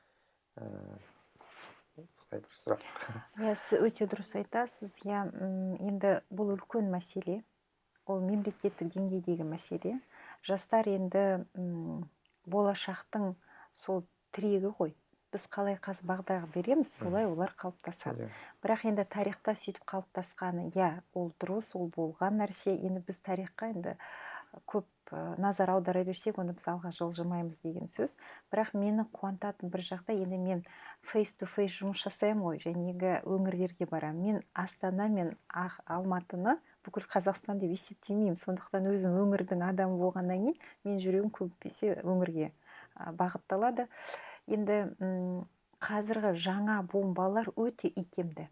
Speaker 1: Осындай бір сұрақ.
Speaker 2: Иә, сіз өте дұрыс айтасыз. Иә, енді бұл үлкен мәселе, ол мемлекеттік деңгейдегі мәселе. Жастар енді болашақтың сол тірегі ғой. Біз қалай қазір бағдар береміз, солай олар қалыптасады. Бірақ енді тарихта сөйтіп қалыптасқаны, иә, ол дұрыс, ол болған нәрсе. Енді біз тарихқа енді көп назар аудара берсек, онда біз алға жылжымаймыз деген сөз. Бірақ мені қуантатын бір жағдай, енді мен face to face жұмыс жасаймын ғой, жәнегі өңірлерге барамын. Мен Астана мен Алматыны бүкіл Қазақстан деп есептемеймін. Сондықтан өзім өңірдің адамы болғаннан кейін мен жүрегім көбінесе өңірге бағытталады. Енді қазіргі жаңа буын балалар өте икемді.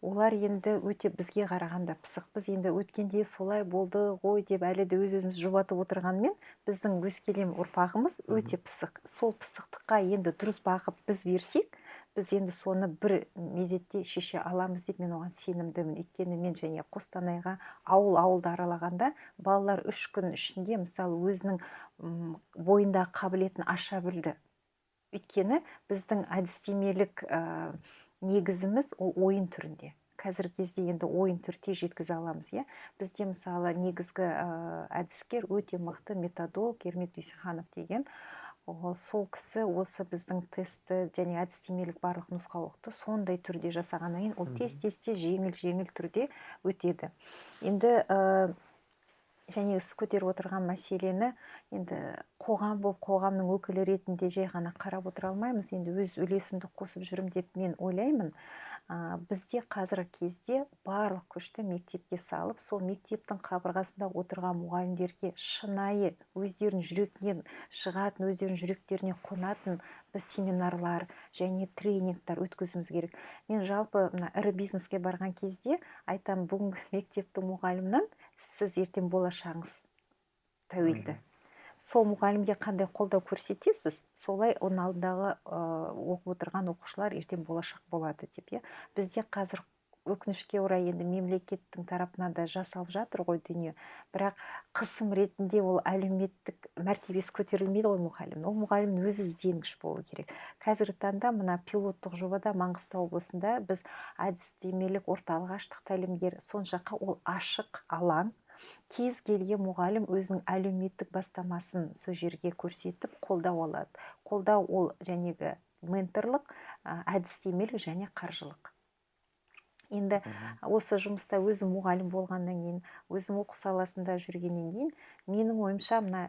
Speaker 2: Олар енді өте бізге қарағанда пысық. Біз енді өткенде солай болды ғой деп әлі де өз өзімізді жұбатып отырғанмен, біздің өскелең ұрпағымыз өте пысық. Сол пысықтыққа енді дұрыс бағыт біз берсек, біз енді соны бір мезетте шеше аламыз деп мен оған сенімдімін. Өйткені мен және Қостанайға ауыл-ауылды аралағанда балалар 3 күн ішінде, мысалы, өзінің бойындағы қабілетін аша білді. Өйткені біздің әдістемелік негізіміз ол ойын түрінде. Қазіргі кезде енді ойын түрде жеткізе аламыз, иә. Бізде мысалы негізгі әдіскер өте мықты методолог Ермек Дүйсенханов деген. Сол кісі осы біздің тестті және әдістемелік барлық нұсқаулықты сондай түрде жасағаннан кейін ол тез-тез жеңіл-жеңіл түрде өтеді. Енді және сіз көтеріп отырған мәселені енді қоғам болып, қоғамның өкілі ретінде жай ғана қарап отыра алмаймыз. Енді өз үлесімді қосып жүрмін деп мен ойлаймын. Бізде қазіргі кезде барлық күшті мектепке салып, сол мектептің қабырғасында отырған мұғалімдерге шынайы өздерінің жүрегінен шығатын, өздерінің жүректеріне қонатын біз семинарлар және тренингтар өткізуіміз керек. Мен жалпы мына ірі бизнеске барған кезде айтамын, бүгінгі мектептің мұғалімінен сіз ертең болашағыңыз тәуелді. Сол мұғалімге қандай қолдау көрсетесіз, солай оның алдындағы оқып отырған оқушылар ертең болашақ болады деп, иә. Бізде қазір өкінішке орай енді мемлекеттің тарапынан да жасалып жатыр ғой дүние, бірақ қысым ретінде ол әлеуметтік мәртебесі көтерілмейді ғой мұғалімнің. Ол мұғалімнің өзі ізденгіш болу керек. Қазіргі таңда мына пилоттық жобада Маңғыстау облысында біз әдістемелік орталық аштық тәлімгер, сон жаққа ол ашық алаң. Кез келген мұғалім өзінің әлеуметтік бастамасын сол жерге көрсетіп қолдау алады. Қолдау ол жәнегі менторлық, әдістемелік және қаржылық. Енді осы жұмыста өзім мұғалім болғаннан кейін, өзім оқу саласында жүргеннен кейін, менің ойымша мына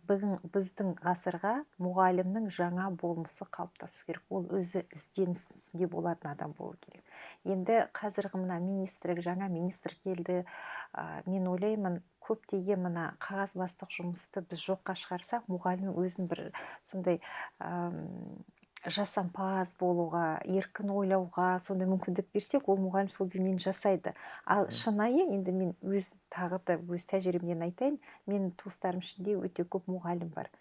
Speaker 2: бүгін біздің ғасырға мұғалімнің жаңа болмысы қалыптасу керек. Ол өзі ізденіс үстінде болатын адам болу керек. Енді қазіргі мына министрлік, жаңа министр келді. Мен ойлаймын, көптеген мына қағазбастық жұмысты біз жоққа шығарсақ, мұғалімнің өзін бір сондай жасампаз болуға, еркін ойлауға сондай мүмкіндік берсек, ол мұғалім сол дүниені жасайды. Ал шынайы енді мен өз тағы да өз тәжірибемнен айтайын, менің туыстарым ішінде өте көп мұғалім бар.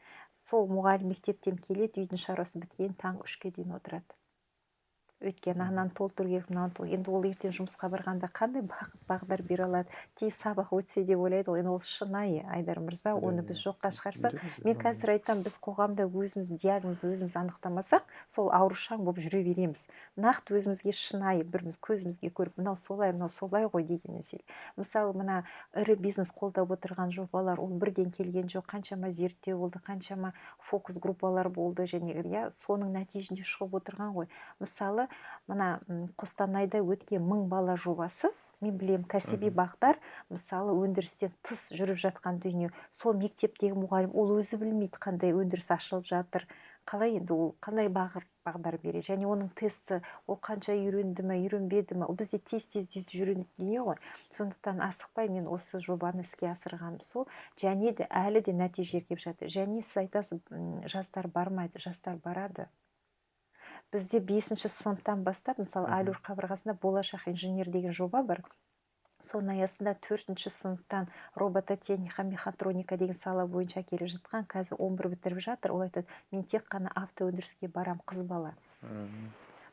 Speaker 2: Сол мұғалім мектептен келеді, үйдің шаруасы біткен таңғы 3-ке дейін отырады. Өйткені ананы толтыру керек, мынаны толтыру. Енді ол ертең жұмысқа барғанда қандай бағдар бере алады? Тез сабақ өтсе деп ойлайды ғой. Енді ол шынайы, Айдар мырза, оны біз жоққа шығарсақ, мен қазір айтамын, біз қоғамда өзіміз диагноз өзіміз анықтамасақ, сол аурушаң болып жүре береміз. Нақты өзімізге шынайы біріміз көзімізге көріп, мынау солай, мынау солай ғой деген мәселе. Мысалы, мына ірі бизнес қолдап отырған жобалар, ол бірден келген жоқ, қаншама зерттеу болды, қаншама фокус группалар болды, және иә, соның нәтижесінде шығып отырған ғой. Мысалы, мына Қостанайда өткен 1000 бала жобасы, мен білем, кәсіби бағдар, мысалы, өндірістен тыс жүріп жатқан дүние. Сол мектептегі мұғалім, ол өзі білмейді, қандай өндіріс ашылып жатыр, қалай енді ол қандай бағдар береді, және оның тесті, ол қанша үйренді ме, үйренбеді ме, ол бізде тез-тез тез үйренетін дүние ғой. Сондықтан асықпай мен осы жобаны іске асырғаным сол, және де әлі де нәтиже келіп жатыр. Және сіз айтасыз, жастар бармайды, жастар барады. Бізде 5-ші сыныптан бастап, мысалы, Алюр қабырғасында болашақ инженер деген жоба бар. Соның аясында 4-ші сыныптан робототехника, мехатроника деген сала бойынша келіп жатқан, қазір 11 бітіріп жатыр. Ол айтады, мен тек қана автоөндіріске барам, қыз бала.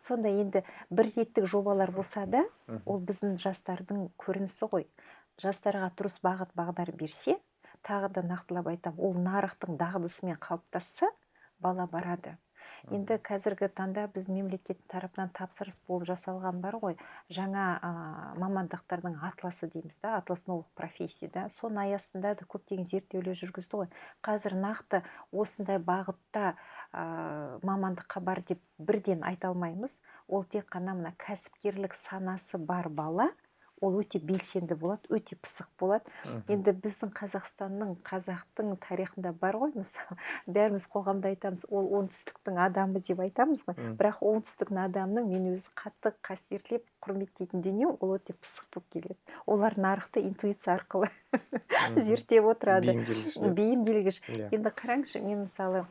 Speaker 2: Сонда енді бір реттік жобалар болса да, ол біздің жастардың көрінісі ғой. Жастарға дұрыс бағыт бағдар берсе, тағы да нақтылап айтамын, ол нарықтың дағдысымен қалыптасса, бала барады. Енді қазіргі таңда біз мемлекет тарапынан тапсырыс болып жасалған бар ғой, жаңа мамандықтардың атласы дейміз да, атлас новых профессий да, соның аясында да көптеген зерттеулер жүргізді ғой. Қазір нақты осындай бағытта мамандыққа бар деп бірден айта алмаймыз. Ол тек қана мына кәсіпкерлік санасы бар бала, ол өте белсенді болады, өте пысық болады. Енді біздің Қазақстанның, қазақтың тарихында бар ғой, мысалы, бәріміз қоғамда айтамыз, ол оңтүстіктің адамы деп айтамыз ғой. Бірақ оңтүстіктің адамының мен өзі қатты қастерлеп, құрметтейтін дүние, ол өте пысық болып келеді. Олар нарықты интуиция арқылы зерттеп отырады.
Speaker 1: Бейімделгіш, иә.
Speaker 2: Бейімделгіш. Енді қараңызшы, мен мысалы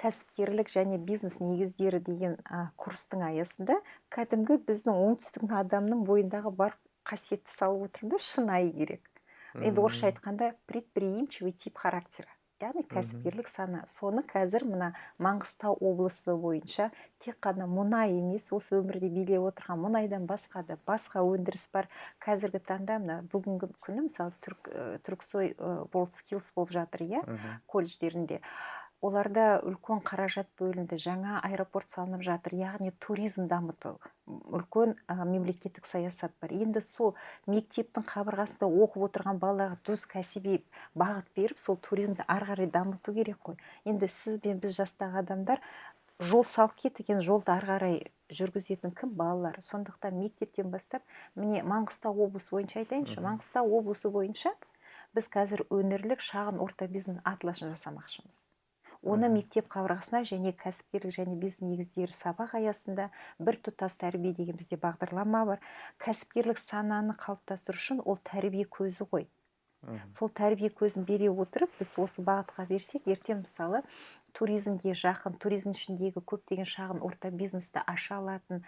Speaker 2: кәсіпкерлік және бизнес негіздері деген курстың аясында кәдімгі біздің оңтүстіктің адамның бойындағы бар қасиетті салып отырмын да, шынайы керек. Енді орысша айтқанда предприимчивый тип характера, яғни кәсіпкерлік сана. Соны қазір мына Маңғыстау облысы бойынша тек қана мұнай емес, осы өмірде билеп отырған мұнайдан басқа да басқа өндіріс бар. Қазіргі таңда мына бүгінгі күні мысалы Түрксой World Skills болып жатыр, иә, колледждерінде. Оларда үлкен қаражат бөлінді, жаңа аэропорт салынып жатыр, яғни туризм дамыту, үлкен мемлекеттік саясат бар. Енді сол мектептің қабырғасында оқып отырған балаларға дұрыс кәсіби бағыт беріп, сол туризмді ары қарай дамыту керек қой. Енді сіз бен біз жастағы адамдар жол салып кеттік, енді жолды ары қарай жүргізетін кім? Балалар. Сондықтан мектептен бастап, міне, Маңғыстау облысы бойынша айтайыншы, Маңғыстау облысы бойынша біз қазір өңірлік шағын орта бизнес атласын жасамақшымыз. Оны мектеп қабырғасына және кәсіпкерлік және бизнес негіздері сабақ аясында бір тұтас тәрбие деген бізде бағдарлама бар. Кәсіпкерлік сананы қалыптастыру үшін ол тәрбие көзі ғой. Сол тәрбие көзін бере отырып, біз осы бағытқа берсек, ертең, мысалы, туризмге жақын, туризм ішіндегі көптеген шағын орта бизнесті аша алатын,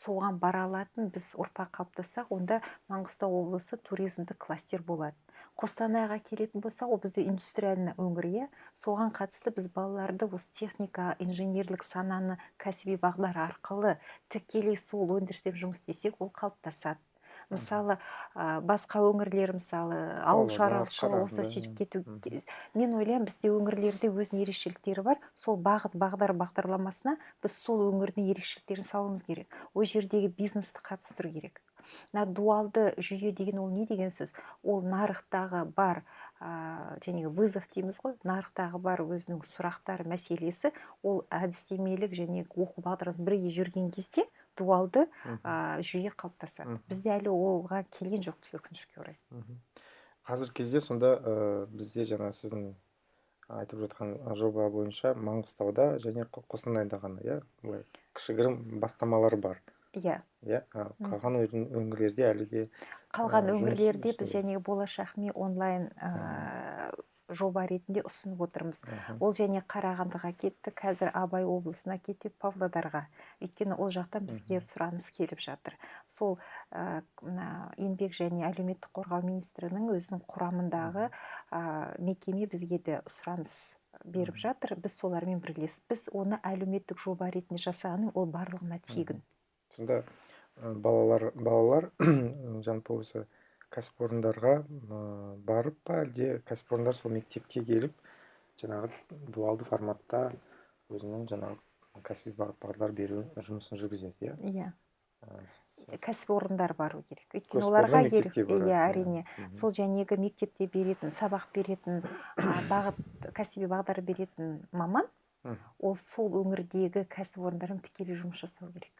Speaker 2: соған бара алатын біз ұрпақ қалыптассақ, онда Маңғыстау облысы туризмдік кластер болады. Қостанайға келетін болсақ, ол бізде индустриальный өңір, иә. Соған қатысты біз балаларды осы техника, инженерлік сананы кәсіби бағдар арқылы тікелей сол өндірісте жұмыс істесек, ол қалыптасады. Мысалы, басқа өңірлер, мысалы, ауыл
Speaker 1: Павлодар,
Speaker 2: шаруашылығы болса,
Speaker 1: Қарағанды,
Speaker 2: сөйтіп кету. Мен ойлаймын, бізде өңірлерде өзінің ерекшеліктері бар. Сол бағыт бағдар бағдарламасына біз сол өңірдің ерекшеліктерін салуымыз керек, ол жердегі бизнесті қатыстыру керек. Мына дуалды жүйе деген ол не деген сөз? Ол нарықтағы бар және вызов дейміз ғой, нарықтағы бар өзінің сұрақтары, мәселесі, ол әдістемелік және оқу бағдарламасы бірге жүрген кезде дуалды жүйе қалыптасады. Бізде әлі оған келген жоқпыз, өкінішке орай.
Speaker 1: Қазіргі кезде сонда бізде жаңа сіздің айтып жатқан жоба бойынша Маңғыстауда және Қостанайда ғана, иә, былай кішігірім бастамалар бар.
Speaker 2: Иә.
Speaker 1: Иә, қалған өңірлерде әлі де
Speaker 2: Қалған
Speaker 1: жұмыс
Speaker 2: өңірлерде біз
Speaker 1: үстінде.
Speaker 2: және Болашақ ми онлайн жоба ретінде ұсынып отырмыз. Ол және Қарағандыға кетті, қазір Абай облысына кетеді, Павлодарға. Өйткені ол жақтан бізге сұраныс келіп жатыр. Сол мына Еңбек және әлеуметтік қорғау министрінің өзінің құрамындағы мекеме бізге де сұраныс беріп жатыр. Біз солармен бірлесіп, біз оны әлеуметтік жоба ретінде жасағанмен, ол барлығына тегін.
Speaker 1: Сонда балалар жалпы осы кәсіпорындарға барып па, әлде кәсіпорындар сол мектепке келіп, жаңағы дуалды форматта өзінің жаңағы кәсіби бағыт бағдар беру жұмысын жүргізеді, иә?
Speaker 2: Иә. Кәсіпорындар бару керек. Өйткені
Speaker 1: Кәсіпорындар
Speaker 2: оларға
Speaker 1: мектепке
Speaker 2: керек.
Speaker 1: барады,
Speaker 2: Иә,
Speaker 1: иә.
Speaker 2: әрине. Сол жәнегі мектепте беретін, сабақ беретін, бағыт, кәсіби бағдар беретін маман, ол сол өңірдегі кәсіпорындармен тікелей жұмыс жасау керек.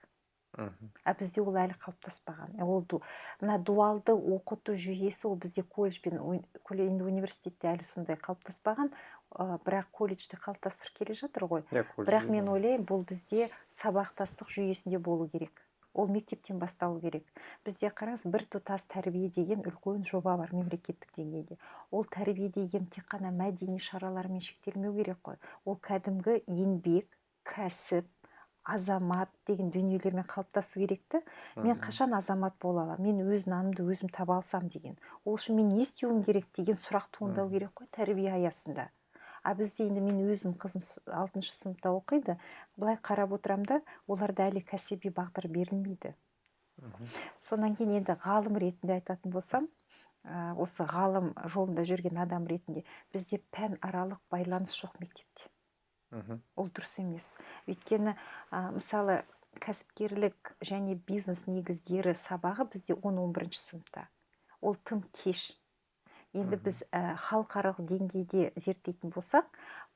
Speaker 2: А бізде ол әлі қалыптаспаған. Ол мына дуалды оқыту жүйесі, ол бізде колледж пен енді университетте әлі сондай қалыптаспаған, бірақ колледжде қалыптастырып келе жатыр ғой.
Speaker 1: Иә, колледжде
Speaker 2: Бірақ мен
Speaker 1: бар.
Speaker 2: ойлаймын, бұл бізде сабақтастық жүйесінде болу керек. Ол мектептен басталу керек. Бізде, қараңыз, бір тұтас тәрбие деген үлкен жоба бар мемлекеттік деңгейде. Ол тәрбие деген тек қана мәдени шаралармен шектелмеу керек қой. Ол кәдімгі еңбек, кәсіп, азамат деген дүниелермен қалыптасу керек те. Мен қашан азамат бола аламын? Мен өз нанымды өзім таба алсам деген. Ол үшін мен не істеуім керек деген сұрақ туындау керек қой тәрбие аясында. А бізде енді мен өзім қызым алтыншы сыныпта оқиды, былай қарап отырамын да, оларда әлі кәсіби бағдар берілмейді. Содан кейін енді ғалым ретінде айтатын болсам, осы ғалым жолында жүрген адам ретінде, бізде пән аралық байланыс жоқ мектепте. Ол дұрыс емес. Өйткені, мысалы, кәсіпкерлік және бизнес негіздері сабағы бізде 10-11 сыныпта. Ол тым кеш. Енді біз халықаралық деңгейде зерттейтін болсақ,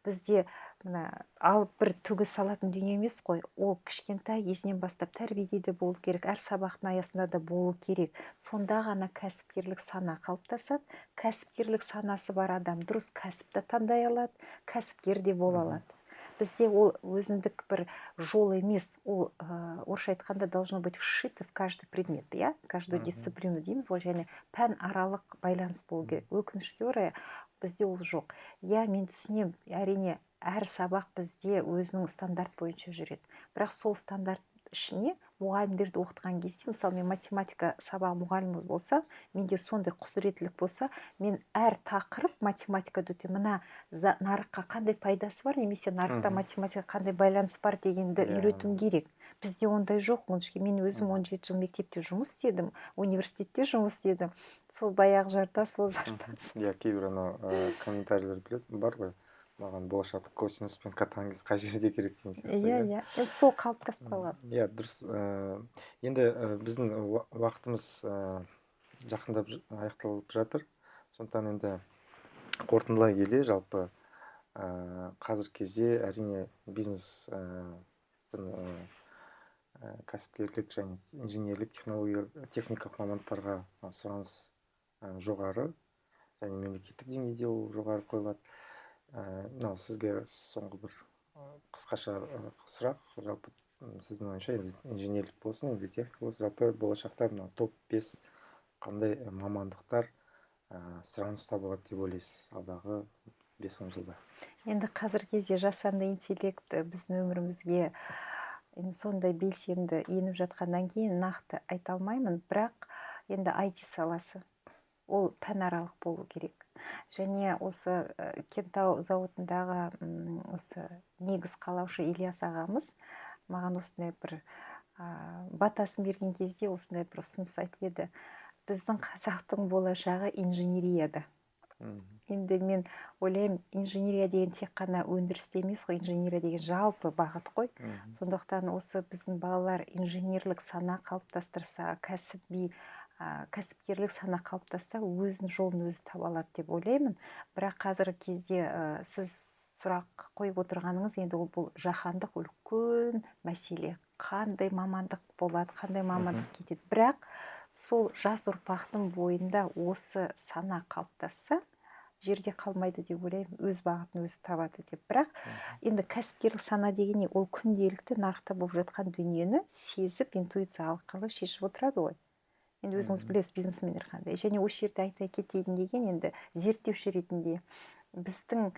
Speaker 2: бізде мына алып бір түгі салатын дүние емес қой. Ол кішкентай есінен бастап тәрбиеде де болу керек, әр сабақтың аясында да болу керек. Сонда ғана кәсіпкерлік сана қалыптасады. Кәсіпкерлік санасы бар адам дұрыс кәсіпті таңдай алады, кәсіпкер де бола алады. Бізде ол өзіндік бір жол емес, ол, орысша айтқанда, должно быть вшито в каждый предмет, иә, каждую дисциплину дейміз ғой, және пән аралық байланыс болу керек. Өкінішке орай, бізде ол жоқ. Иә, мен түсінемін, әрине, әр сабақ бізде өзінің стандарт бойынша жүреді. Бірақ сол стандарт ішіне мұғалімдерді оқытқан кезде, мысалы, мен математика сабағы мұғалімі болса, менде сондай құзыреттілік болса, мен әр тақырып математикада өте мына нарыққа қандай пайдасы бар, немесе нарықта математика қандай байланыс бар дегенді үйретуім керек. Бізде ондай жоқ. Өкінішке, мен өзім 17 жыл мектепте жұмыс істедім, университетте жұмыс істедім. Сол баяғы жартас, ол жартас.
Speaker 1: Иә, кейбір анау комментарийлер біледі, бар ғой. Маған болашақта косинус пен котангенс қай жерде керек деген сияқты.
Speaker 2: Иә, иә, сол қалыптасып қалған.
Speaker 1: Иә, дұрыс. Енді біздің уақытымыз жақындап аяқталып жатыр. Сондықтан енді қорытындылай келе, жалпы қазіргі кезде, әрине, бизнес, кәсіпкерлік және инженерлік, технология, техникалық мамандықтарға сұраныс жоғары және мемлекеттік деңгейде ол жоғары қойылады. Мынау сізге соңғы бір қысқаша сұрақ: жалпы, сіздің ойыңызша, енді инженерлік болсын, енді техника болсын, жалпы болашақта мынау топ 5 қандай мамандықтар сұраныста болады деп ойлайсыз алдағы 5-10 жылда?
Speaker 2: Енді қазіргі кезде жасанды интеллект біздің өмірімізге енді сондай белсенді еніп жатқаннан кейін, нақты айта алмаймын, бірақ енді IT саласы, ол пәнаралық болу керек. Және осы Кентау зауытындағы осы негіз қалаушы Ильяс ағамыз маған осындай бір батасын берген кезде осындай бір ұсыныс айтып еді: біздің қазақтың болашағы инженерияда. Енді мен ойлаймын, инженерия деген тек қана өндірісте емес қой, инженерия деген жалпы бағыт қой. Сондықтан осы біздің балалар инженерлік сана қалыптастырса, кәсіби, кәсіпкерлік сана қалыптасса, өзінің жолын өзі таба алады деп ойлаймын. Бірақ қазіргі кезде сіз сұрақ қойып отырғаныңыз, енді ол бұл жаһандық үлкен мәселе: қандай мамандық болады, қандай мамандық кетеді. Бірақ сол жас ұрпақтың бойында осы сана қалыптасса, жерде қалмайды деп ойлаймын, өз бағытын өзі табады деп. Бірақ енді кәсіпкерлік сана деген не? Ол күнделікті нарықта болып жатқан дүниені сезіп, интуиция арқылы шешіп отырады ғой. Енді өзіңіз білесіз, бизнесмендер қандай. Және осы жерде айта кетейін деген, енді зерттеуші ретінде, біздің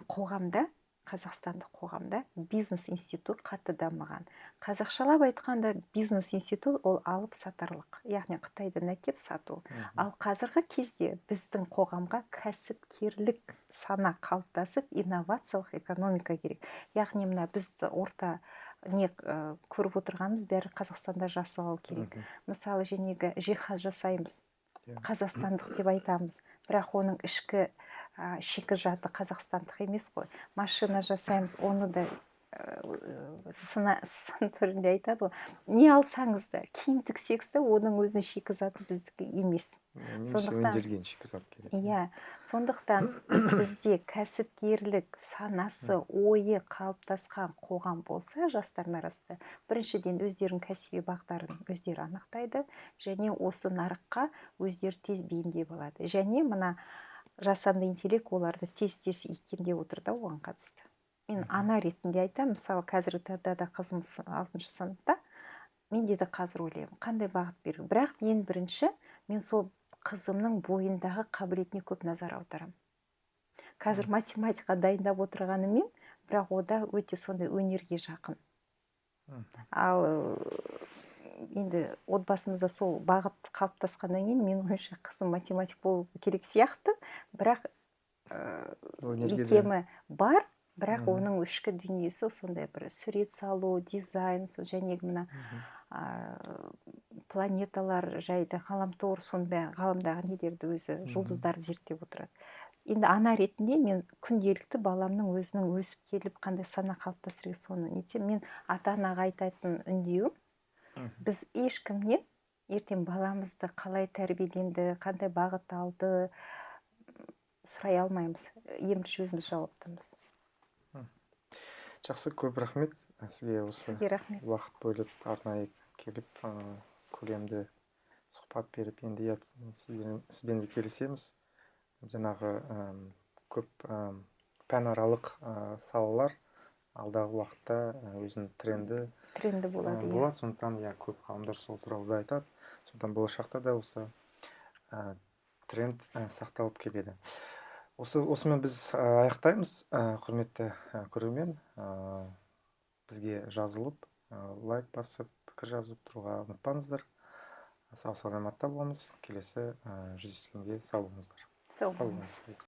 Speaker 2: қоғамда, қазақстандық қоғамда бизнес институт қатты дамыған. Қазақшалап айтқанда, бизнес институт ол алып сатарлық, яғни Қытайдан әкеп сату. Ал қазіргі кезде біздің қоғамға кәсіпкерлік сана қалыптасып, инновациялық экономика керек. Яғни мына бізді орта не көріп отырғанымыз, бәрі Қазақстанда жасалу керек. Мысалы, жәнегі жиһаз жасаймыз, қазақстандық деп айтамыз, бірақ оның ішкі шикізаты қазақстандық емес қой. Машина жасаймыз, оны да сын түрінде айтады ғой. Не алсаңыз да, киім тіксеңіз де, оның өзінің шикізаты біздікі емес.
Speaker 1: Немесе өңделген шикізат керек.
Speaker 2: Иә, сондықтан бізде кәсіпкерлік санасы, ойы қалыптасқан қоғам болса, жастардың арасында біріншіден өздерінің кәсіби бағдарын өздері анықтайды және осы нарыққа өздері тез бейімдеп алады. Және мына жасанды интеллект оларды тез-тез икемдеп отыр да оған қатысты. Мен ана ретінде айтамын, мысалы, қазіргі таңда да қызым алтыншы сыныпта, мен де қазір ойлаймын, қандай бағыт беру. Бірақ мен бірінші, мен сол қызымның бойындағы қабілетіне көп назар аударамын. Қазір математика дайындап отырғанымен, бірақ ода өте сондай өнерге жақын. Ал енді отбасымызда сол бағыт қалыптасқаннан кейін, менің ойымша, қызым математик болу керек сияқты, бірақ
Speaker 1: Өнерге де.
Speaker 2: икемі бар, бірақ оның ішкі дүниесі сондай бір сурет салу, дизайн, сол және мына планеталар жайды, ғаламтор, сондай ғаламдағы нелерді өзі, жұлдыздарды зерттеп отырады. Енді ана ретінде мен күнделікті баламның өзінің өсіп келіп, қандай сана қалыптастыру, соны нетсем, мен ата анаға айтатын үндеуім: біз ешкімнен ертең баламызды қалай тәрбиеленді, қандай бағыт алды, сұрай алмаймыз. Ең бірінші өзіміз жауаптымыз.
Speaker 1: Жақсы, көп рахмет сізге осы
Speaker 2: Сізге рахмет.
Speaker 1: уақыт бөліп, арнайы келіп, көлемді сұхбат беріп. Енді иә, сізбен де келісеміз, жаңағы көп пәнаралық салалар алдағы уақытта өзінің тренді
Speaker 2: Тренді болады, иә.
Speaker 1: болады. Сондықтан, иә, көп ғалымдар сол туралы да айтады. Сондықтан болашақта да осы тренд сақталып келеді. Осымен біз аяқтаймыз. Құрметті көрермен, бізге жазылып, лайк басып, пікір жазып тұруға ұмытпаңыздар. Сау саламатта болыңыз. Келесі жүздескенге сау болыңыздар.
Speaker 2: Сау
Speaker 1: Сау
Speaker 2: болыңыз.
Speaker 1: болыңыз.